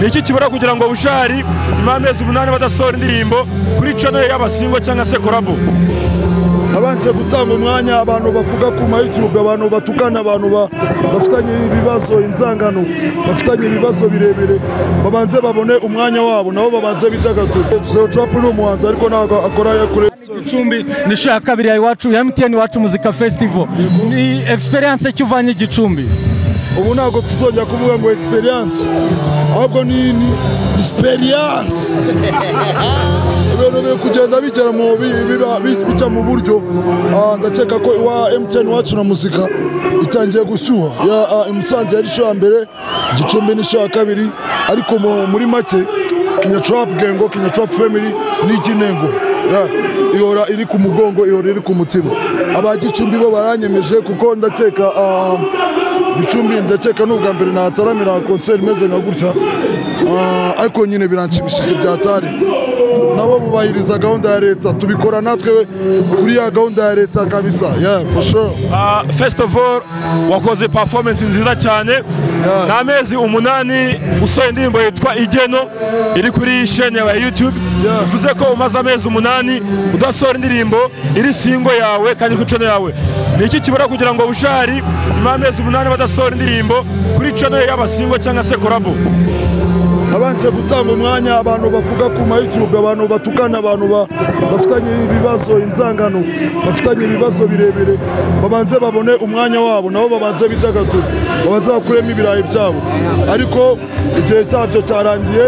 Ni iki kibura kugira ngo Bushali nyuma y'amezi 8 badasohora indirimbo kuri channel y'abasingo cyangwa se collabo? Abanze gutanga umwanya abantu bavuga ku ma YouTube, abantu batukana, abantu bafitanye ibibazo, inzangano, bafitanye ibibazo birebire, babanze babone umwanya wabo nabo babanze bidagadure. Zeo Trap ni umuhanzi ariko ntabwo akora kuri Gicumbi. Ni show ya kabiri ya Iwacu ya MTN Iwacu Muzika Festival. Ni experience cyuvanye Gicumbi? Ubu ntabwo tuzongera kuvuga ngo experience, ahubwo ni experience. Ibintu biri kugenda bigera mu bijya mu buryo. Ndakeka ko wa MTN Iwacu na Muzika itangiye gushyuha. Musanze yari show ya mbere, Gicumbi ni show ya kabiri, ariko muri make Kinya Trap Gengo, Kinya Trap Family ni ikinengo. Ihora iri ku mugongo, ihora iri ku mutima. Aba Gicumbi bo baranyemeje kuko ndakeka Gicumbi ndakeka n'ubwa mbere nataramira concert imeze nka gutya, ariko nyine biranshimishije byatari. Nabo bubahiriza gahunda ya leta, tubikora natwe kuri ya gahunda ya leta kabisa. Yeah, for sure. First of all, wakoze performance nziza cyane. Ni amezi 8 usohoye indirimbo yitwa Igeno iri kuri chaîne yawe ya YouTube. Bivuze ko umaze amezi 8 udasohora indirimbo iri singo yawe kandi kuri channel yawe. Ni iki kibura kugira ngo Bushali nyuma y'amezi 8 badasohora indirimbo kuri channel y'abasingo cyangwa se collabo? Abanze gutanga umwanya abantu bavuga ku ma YouTube, abantu batukana, abantu bafitanye ibibazo, inzangano, bafitanye ibibazo birebire, babanze babone umwanya wabo nabo babanze bidagadure, babanze bakuremo ibirayi byabo. Ariko igihe cyabyo cyarangiye,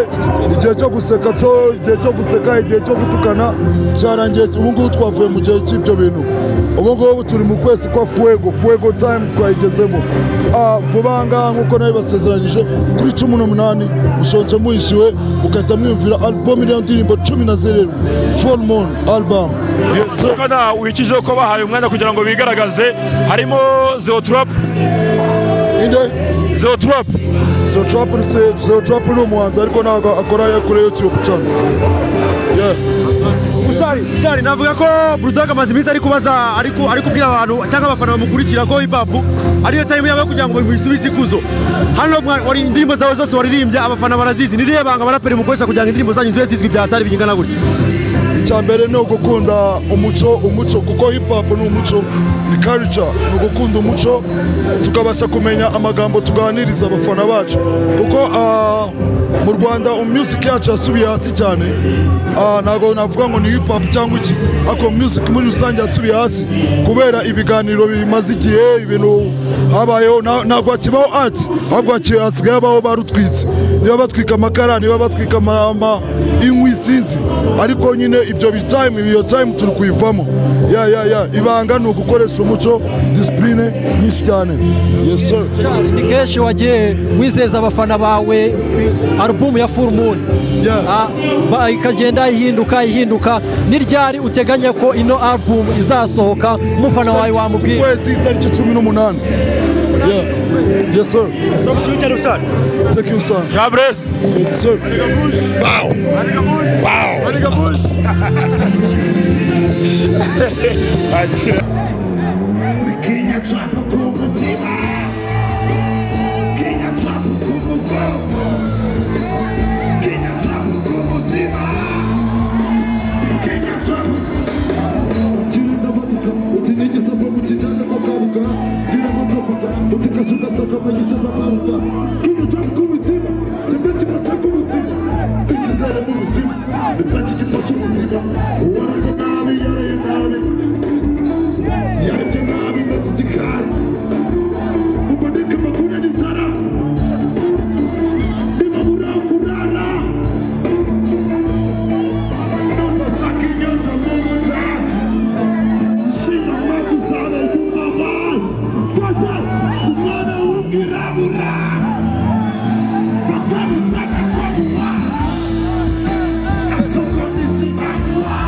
igihe cyo guseka cyo, igihe cyo guseka, igihe cyo gutukana cyarangiye. Ubu ngubu twavuye mu gihe cy'ibyo bintu. Ubu ngubu turi mu kwezi kwa fuego, fuego time twayigezemo. Vuba ngaha nk'uko nabibasezeranyije kuri 18 mushonje muhishiwe, mugahita mwiyumvira album iriho indirimbo 17, Full Moon album. Yes sir. Kana wikije ko bahaye umwanya kugira ngo bigaragaze, harimo Zeo Trap. Inde? Zeo Trap. Zeo Trap ni Zeo Trap ni umuhanzi ariko ntabwo akora kuri YouTube channel. Yeah. Bushali navuga ko Bulldog amaze iminsi ari kubaza, ari kubwira abantu cyangwa abafana bamukurikira ko hip hop ariyo time yabo kugira ngo bisubize ikuzo. Hano wari indirimbo zawe zose waririmbye abafana barazizi, ni rihe banga baraperi mukoresha kugira ngo indirimbo zanyu zibe zizwi byatari bingana gutya? Icya mbere ni ugukunda umuco, kuko hip hop ni umuco, ni culture, ni ugukunda umuco, tukabasha kumenya amagambo tuganiriza abafana bacu. Kuko mu Rwanda music yacu yasubiye hasi cyane. Ntabwo navuga ngo ni hip hop cyangwa iki, ariko music muri rusange yasubiye hasi kubera ibiganiro bimaze igihe, ibintu habayeho. Ntabwo hakibaho art, ahubwo hasigaye habaho barutwitse, niba batwika amakara, niba batwika inkwi, sinzi, ariko nyine ibyo bitime, iyo time turi kuyivamo. Ya ibanga ni ugukoresha umuco, discipline nyinshi cyane. Yes sir. Ni kenshi wagiye wizeza abafana bawe album ya Full Moon, ikagenda ihinduka. Ni ryari uteganya ko ino album izasohoka? Umufana wawe wamubwira? Kwezi tariki 18. Yeah. Yes sir. Thank you sir. Jabres. Yes sir. Bow. Bow. Kinya Trap ku mutima, Kinya Trap ku mugongo, Kinya Trap ku mutima, Kinya Trap. Chirita utinigisa kwa mutijana makaruka, jira mutafuka, utikashuka saka magisha maruka. Kinya Trap ku mutima, jembeti masaku muzima, ichizere mu buzima, ipachi gifasha ubuzima, waraje nabi yaraye nabi. Yarebye nabi mbese igikari, uboneka amakuru n'inzara, ntibabura kurara. Ntuzatake inyota mu butayu, shinga amavi uzabe yumva maze umwana w'umwirabura batabishaka ko muba, asoko n'ikibanywa.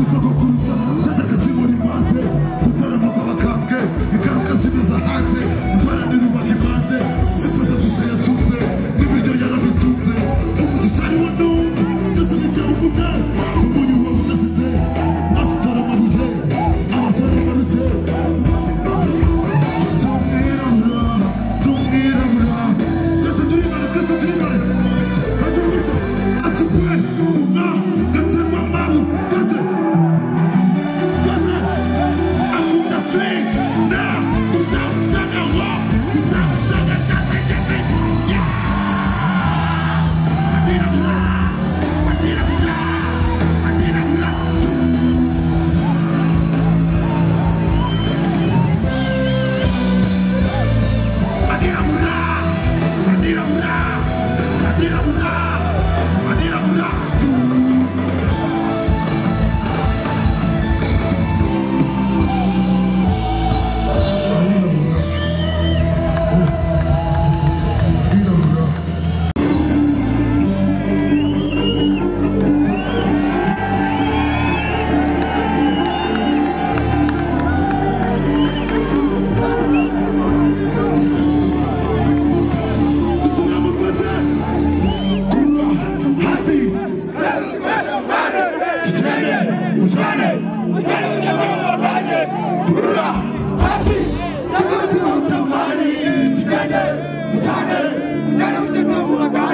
Kusogokuruza cyajyaga kimura impande gutarama kw'abakambwe ingaruka zimeze hanze imparanira ubaha impande zifuza gusa yatunze n'ibiryo yarabitunze umugisha ariwo numva byose ntibyari kujya umunyu wawe udashyitse maze utora amabuye abasore barushye tumwirabura tumwirabura twese turibare twese turibare hejuru gutya asukure umwa gaterwa amabu twese twese akunda street na uzawusanga wo uzawusanga twese twese atirabura atirabura atirabura. Atirabura atirabura atirabura atirabura. Dusubiramo twese kurura hasi tugende mujyane kurura hasi tugende mutamani tugende mujyane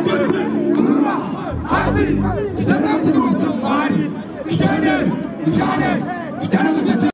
twese kurura hasi tugende mutamani tugende mujyane.